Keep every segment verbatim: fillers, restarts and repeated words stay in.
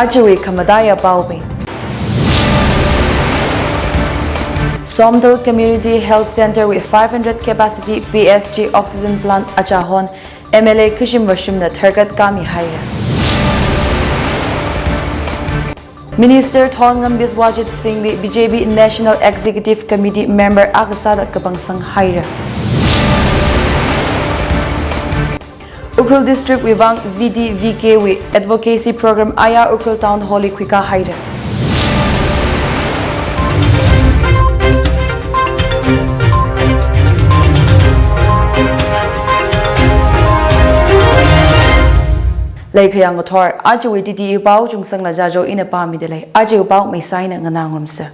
Ajawui khamataiya paobing. Somdal Community Health Centre wui five hundred capacity P H C oxygen plant achahon M L A Khashim Vashumna tharkat kami haira. Minister Thongam Biswajit Singh li B J P National Executive Committee member akha sāda kapangsang haira. Ukhrul District wui vang V D V K wui advocacy program aya Ukhrul Town Hall li khuika haira. Leikhayang ngathor, ajawui T T E pao Chungsangla Jajo ina pāmida lei, ajawui pao meisaina nganā ngarumsa.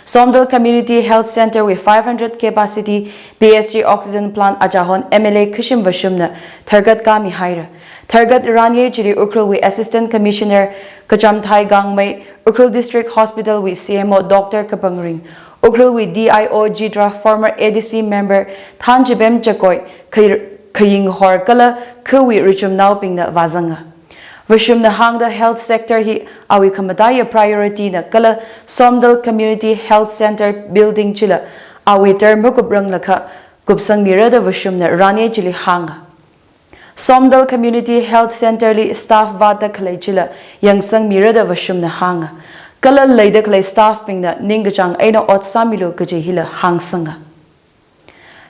Somdal Community Health Centre wui five hundred capacity P H C oxygen plant achahon M L A Khashim Vashumna tharkat kami haira. Tharkat ranye chili Ukhrul wui Assistant Commissioner Kachamthai Gangmei, Ukhrul District Hospital wui C M O Doctor Kapangring, Ukhrul wui D I O Jitra, former A D C member Thanchibem Chakoi, Khay-, Khayinghor kala khawui ruchumnaobingna vāzanga. Vashumna hāngda health sector hi awui khamataiya priority na kala Somdal Community Health Centre building chila awui term makuprang lakha kupsangmira da Vashumna ranye chili hānga. Somdal Community Health Centre li staff vātda khalei chila yangsangmira da Vashumna hānga. Kala leida khalei staff bingna ningkachāng eina ot sāmilu kaji hila hāngsanga.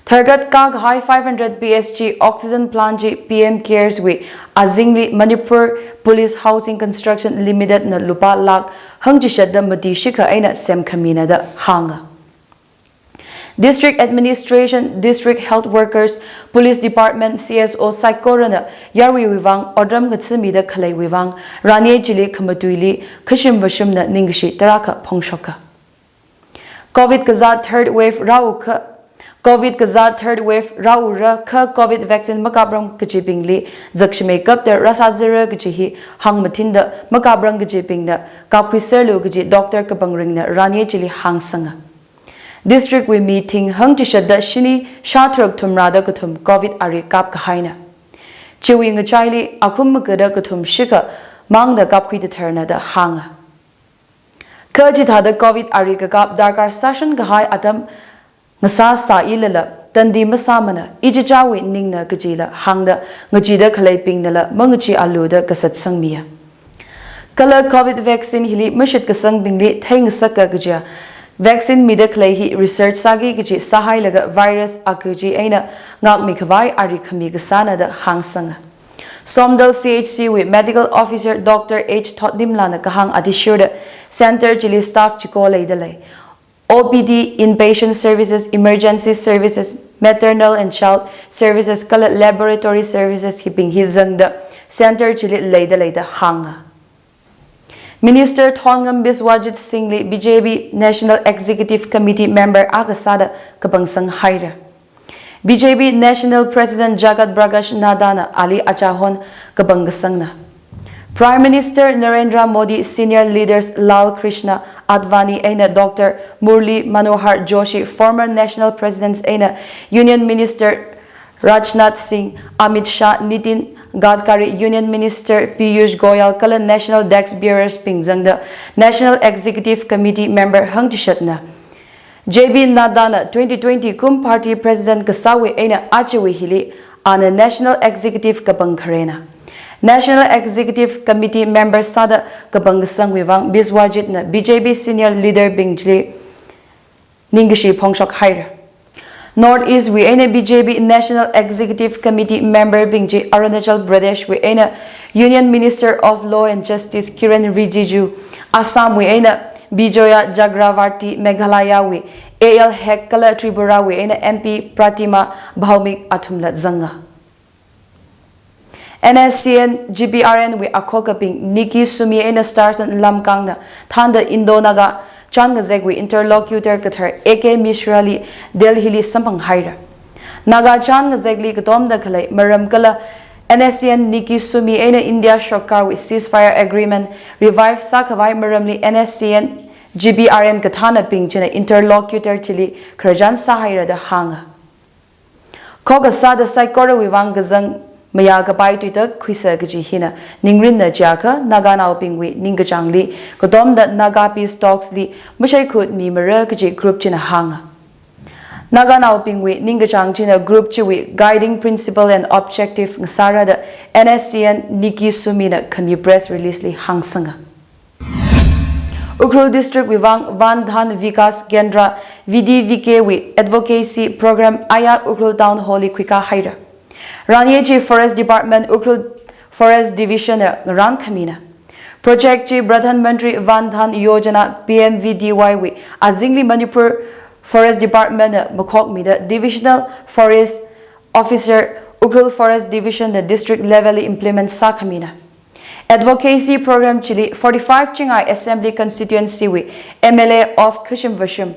Tharkat kakahai five hundred P H C oxygen plant chi P M Cares wui azingli Manipur Police Housing Construction Limited na lupā lakh hangchishatda mati shikha eina semkhamina da hānga. District Administration, District Health Workers, Police Department, C S O saikorana yaruiwui vang otram ngathāmida khaleiwui vang ranye chili khamatuili Khashim Vashumna ningkashi tarākha phongshoka. Covid kazāt third wave rāukha, Covid kazāt third wave rāura kha Covid vaccine makapram kajibingli zakshimeikapta rāsāzara kaji hi hāngmathinda makapram kajibingna kapkhuiserlu kaji Doctor Kapangringna ranye chili hāngsanga. District wui mi thing hangchishatda shini shātharuk thumrada kathum Covid ari kapkahaina. Chiwui ngachaili akhum magada kathum shikha mangda kapkhuida tharna da hānga. Kha chithāda Covid ari kakap darkar sāshun kahai atam ngasā sāilala, tandi masāmana, ichichāwui ningna kajila hāngda, ngachida khaleibingnala mangacheealu da kasatsangmiya. Kala Covid vaccine hili mashitkasangbingli theingasaka kajiya, vaccine mida khalei hi research sāki kaji sāhailaga virus a kaji eina ngākmi khavai ari khami kasāna da hāngsanga. Somdal C H C wui Medical Officer Doctor H Thotdimlana kahāng athishurda center chili staff chiko leida lei. O P D, inpatient services, emergency services, maternal and child services kala laboratory services hibing hi zangda center chili leida lei da hānga. Minister Thongam Biswajit Singh li B J P National Executive Committee member akha sāda kapangsang haira. B J P National President Jagat Prakash Nadda na ali achahon kapangkasangna. Prime Minister Narendra Modi, senior leaders Lal Krishna Advani eina Doctor Murli Manohar Joshi, former National Presidents eina Union Minister Rajnath Singh, Amit Shah, Nitin Gadkari, Union Minister Piyush Goyal kala National Desk Bearers bing zangda National Executive Committee member hangchishatna. J P Nadda na twenty twenty kum party president kasāwui eina ajawui hili ana National Executive kapangkharena. National Executive Committee member sāda kapangkasangwui vang Biswajit na B J P senior leader bing chili ningkashi phongshok haira. North East wui eina B J P National Executive Committee member bing chi Arunachal Pradesh wui eina Union Minister of Law and Justice Kiren Rijiju, Assam wui eina Bijoya Chakravarty, Meghalaya wui A L Hek kala Tripura wui eina M P Pratima Bhaumik athumla zanga. N S C N G P R N wui akhokabing Nikki Sumi eina Starson Lamkang na thānda Indo-Naga chān ngazekwui interlocutor kathar A K Mishra li Delhi li samphang haira. Naga chān ngazekli katomda khalei maram kala N S C N Nikki Sumi eina India sorkarwui ceasefire agreement revive sākhavai maramli N S C N G P R N kathānabing china interlocutor chili khararchan sāhaira da hānga. Khokha sāda saikorawui vang kazang mayā kapai tuitak khuisa kaji hina ningrinna chiakha Naganaobingwui ningkachāngli katomda Naga Peace Talks li mashaikhut mimara kaji group china hānga. Naganaobingwui ningkachāng china group chiwui guiding principle and objective ngasārada N S C N Nikki Sumina khami press release li hāngsanga. Ukhrul District wui vang Van Dhan Vikas Kendra, V D V K wui advocacy program aya Ukhrul Town Hall li khuikā haira. Ranyeji Forest Department, Ukhrul Forest Division na ngarān khamina. Project chi Pradhan Mantri Van Dhan Yojana, P M V D Y wui azingli Manipur Forest Department na makhokmida Divisional Forest Officer, Ukhrul Forest Division na district level li implement sākhamina. Advocacy program chili forty-five Chingai Assembly Constituency wui M L A of Khashim Vashum,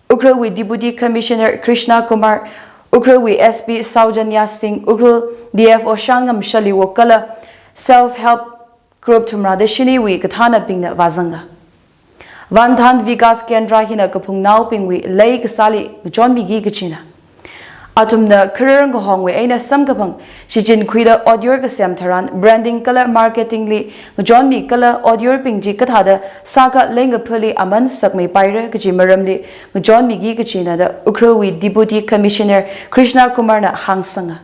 Ukhrul wui Deputy Commissioner Krishna Kumar, Ukhrul wui S P Saujanya Singh, Ukhrul D F O Shangam Shaliwo kala self help group thumrada shiniwui kathānabingna vāzanga. Van Dhan Vikas Kendra hina kaphungnaobingwui lei kasāli ngachonmiki kachina. Athumna kharar ngahongwui eina samkaphang shichinkhuida otyur kasem tharan branding kala marketing li ngachonmi kala otyurbing chi kathāda sākha leingaphali aman sakmei paira kaji maramli ngachonmiki kachina da Ukhrul wui Deputy Commissioner Krishna Kumar na hāngsanga.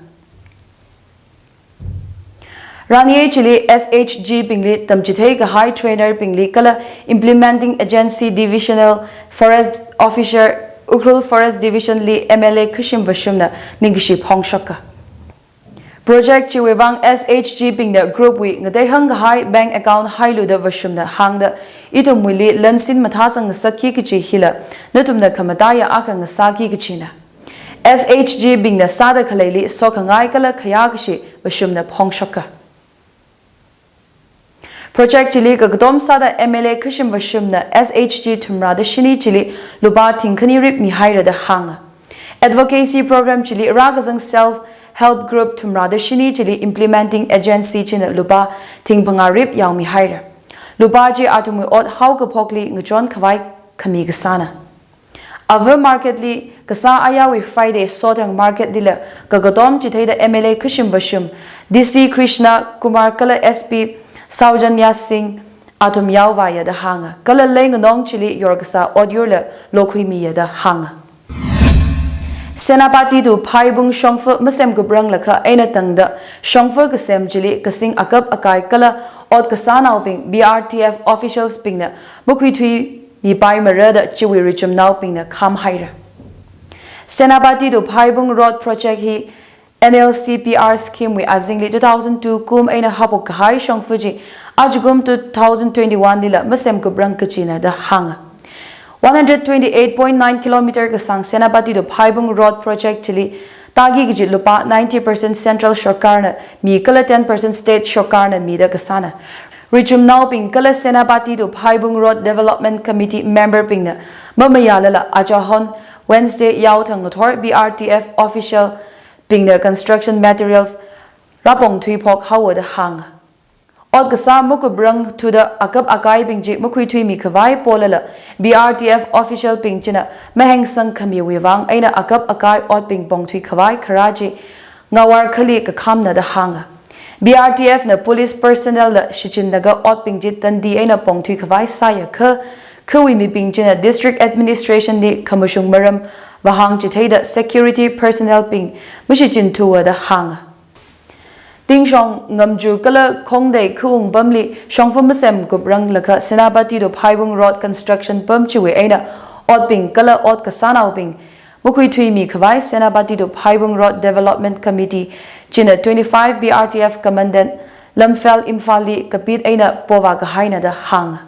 Ranye chili S H G bingli tamchithei kahai trainer bingli kala Implementing Agency Divisional Forest Officer, Ukhrul Forest Division li M L A Khashim Vashumna ningkashi phongshoka. Project chiwui vang S H G bingna group wui ngateihang kahai bank account hailuda Vashumna hāngda, ithumwuili lansin mathāsang ngasakki kachi hila nathumna khamataiya akha ngasāki kachina. S H G bingna sāda khaleili sokhangai kala khayā kashi Vashumna phongshoka. Project chili kakatom sāda M L A Khashim Vashumna S H G thumrada shini chili lupā thingkhani rip mihaira da hānga. Advocacy program chili rākazang self help group thumrada shini chili implementing agency china lupā thingphangā rip yaomihaira. Lupā chi athumwui ot haokaphokli ngachonkhavai khami kasāna. Ava market li kasā ayāwui Friday Sothang market lila kakatom chitheida M L A Khashim Vashum, D C Krishna Kumar kala S P Saujanya Singh athum yaovāya da hānga. Kala leinganong chili yorkasā otyurla lokhuimiya da hānga. Senapati to Phaibung shongfa masemkupranglakha eina tangda shongfa kasem chili kasing akap akai kala ot kasānaobing B R T F officials bingna makhuithui mipaimara da chiwui richumnaobingna khāmhaira. Senapati to Phaibung Road Project hi N L C P R scheme wui azingli two thousand two kum eina haophok kahai shongfa chi ajakum two thousand twenty-one lila masemkuprang kachina da hānga. One hundred twenty-eight point nine kilometer kasāng Senapati to Phaibung Road Project chili tāki kaji lupā ninety percent Central Sorkarna mi kala ten percent State Sorkarna mida kasāna. Richumnaobing kala Senapati to Phaibung Road Development Committee member bingna mamayālala achahon Wednesday yaothang ngathor B R T F official bingna construction materials rāpongthuiphok haowa da hānga. Ot kasā makuprang thuda akap akaibing chi makhuithuimi khavai polala B R T F official bing china mahengsang khamiwui vang eina akap akai otbing pongthui khavai kharā chi ngawar khali kakhamna da hānga. B R T F na police personnel la shichinlaga otbing chi tandi eina pongthui khavai sāya kha, khawui mibing china district administration li khamashung maram vāhāng chitheida security personnel bing mashichinthuwa da hānga. Tingshong, Ngamju kala Khongdei khaung pamli shongfa masemkupranglakha Senapati to Phaibung Road construction pam chiwui eina otbing kala ot kasānaobing makhuithuimi khavai Senapati to Phaibung Road Development Committee china twenty-five B R T F Commandant Lamphel Imphal li kapit eina povā kahaina da hānga.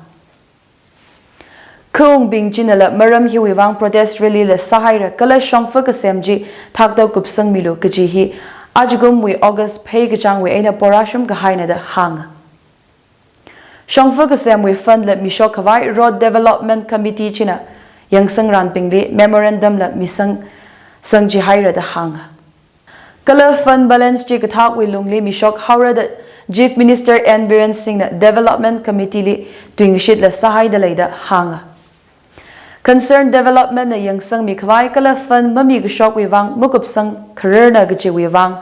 Khaungbing chinala maram hiwui vang protest rally la sāhaira kala shongfa kasem chi thakta kupsangmilu kaji hi ajakumwui August phei kachāngwui eina porashum kahaina da hānga. Shongfa kasemwui fund la mishok khavai Road Development Committee china yangsangranbingli memorandum la misang sangchihaira da hānga. Kala fund balance chi kathakwui lungli mishok haora da Chief Minister N Biren Singh na Development Committee li tuingashit la sāhaida leida hānga. Concerned development na yangsangmi khavai kala fund mami kashokwui vang makupsang khararna kajiwui vang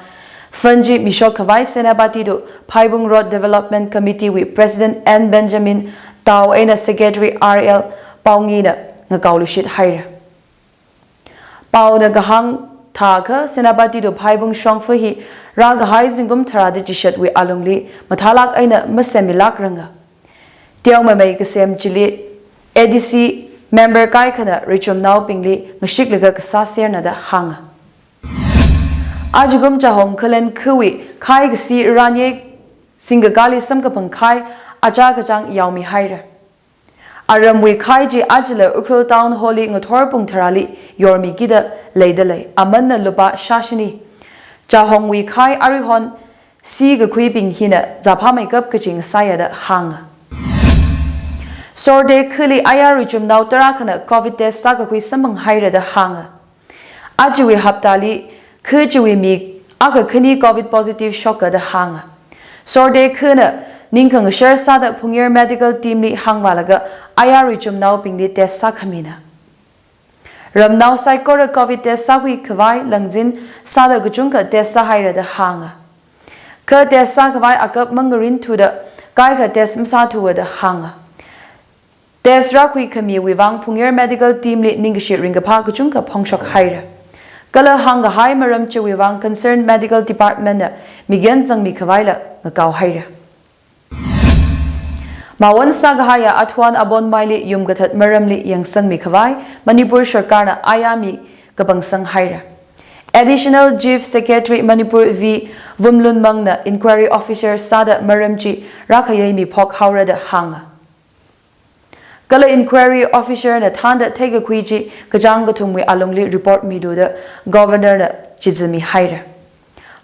Fund chi mishok khavai Senapati to Phaibung Road Development Committee wui President N Benjamin Tao eina Secretary R L Paongina ngakaoluishit haira. Paona kahāng thākha Senapati to Phaibung shongfa hi rākahai zingkum tharāda chishatwui alungli mathālāk eina masemmilakranga. Teomeimei kasem chili A D C member kaikhana richumnaobingli ngashiklaga kasā serna da hānga. Ajakum Chahong Khalen khawui khai kasi ranye singkakāli samkaphang khai achā kachāng yaomi haira. Aramwui khai chi ajala Ukhrul Town Hall li ngathor pung tharāli yormikida leida lei, amanna lupā shāshini. Chahongwui khai aruihon sikakhuibing hina zāphāmeikap kaching sāya da hānga. Sorde khali ayā richumnao tarākhana Covid test sākakhui samphang haira da hānga. Ajawui haptali kha chiwui mi akha khani Covid positive shoka da hānga. Sorde khana ningkhangashar sāda Phungyar Medical Team li hāngvālaga ayā richumnaobingli test sākhamina. Ramnao saikora Covid test sākhui khavai langzin sāda kachungkha test sāhaira da hānga. Kha test sākhavai akap mangarin thuda kaikha test masāthuwa da hānga. Test rākhui khamiwui vang Phungyar Medical Team li ningkashi ringkaphā kachungkha phongshok haira. Kala hāngkahai maram chiwui vang concerned medical department na migyan zangmi khavaila ngakao haira. Mawon sākahaiya Athuan Abonmaili yum kathat maramli yangsangmi khavai Manipur Sarkarna ayā mi kapangsang haira. Additional Chief Secretary Manipur V Vumlunmangna inquiry officer sāda maram chi rākhayaimi phok haora da hānga. Kala inquiry officer na thānda theikakhui chi kachāng kathumwui alungli report milu da Governor na chizami haira.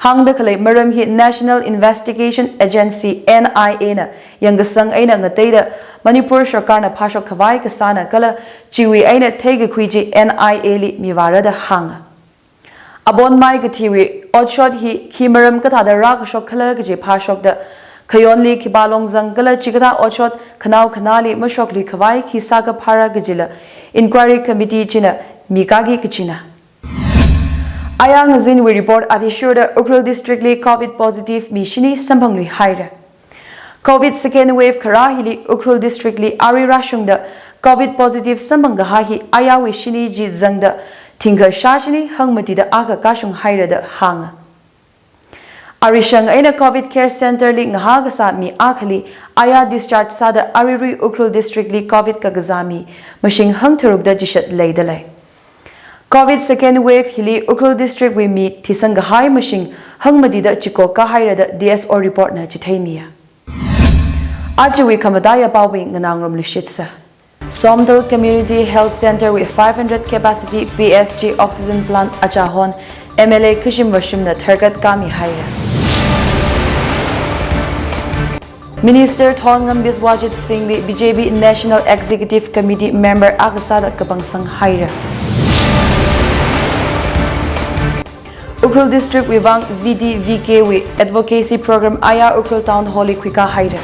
Hāngda khalei maram hi National Investigation Agency, N I A na yangkasang eina ngateida Manipur Sarkarna phāshok khavai kasāna kala chiwui eina theikakhui chi N I A li mivāra da hānga. Abonmai kathiwui otshot hi khi maram kathāda rākashok khala kaji phāshokda khayonli khipā longzang kala chikathā otshot khanao khanāli mashoklui khavai khi sākaphāra kajila inquiry committee china mikaki kachina. Ayā ngazinwui report athishurda Ukhrul District li Covid positive mi shini samphanglui haira. Covid second wave kharā hili Ukhrul District li arui rāshungda Covid positive samphang kahai hi ayāwui shini chi zangda thingkha shāshini hangmatida akha kashung haira da hānga. Arishang eina Covid care center li ngahā kasā mi akhali ayā discharge sāda aruirui Ukhrul District li Covid kakazā mi mashing hangtharukda chishat leida lei. Covid second wave hili Ukhrul District wui mi thisang kahai mashing hangmatida chiko kahaira da D S O report na chitheimiya. Ajawui khamataiya paobing nganāngarumluishitsa. Somdal Community Health Center wui five hundred capacity P S G oxygen plant achahon M L A Khashim Vashumna tharkat kami haira. Minister Thongam Biswajit Singh li B J P National Executive Committee member akha sāda kapangsang haira. Ukhrul District wui vang V D V K wui advocacy program ayā Ukhrul Town Hall li khuika haira.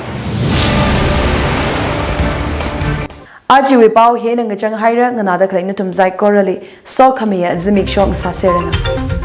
Ajawui pao hina ngachang haira, nganāda khalei nathum saikorali sokhamiya zimiksho ngasā serana.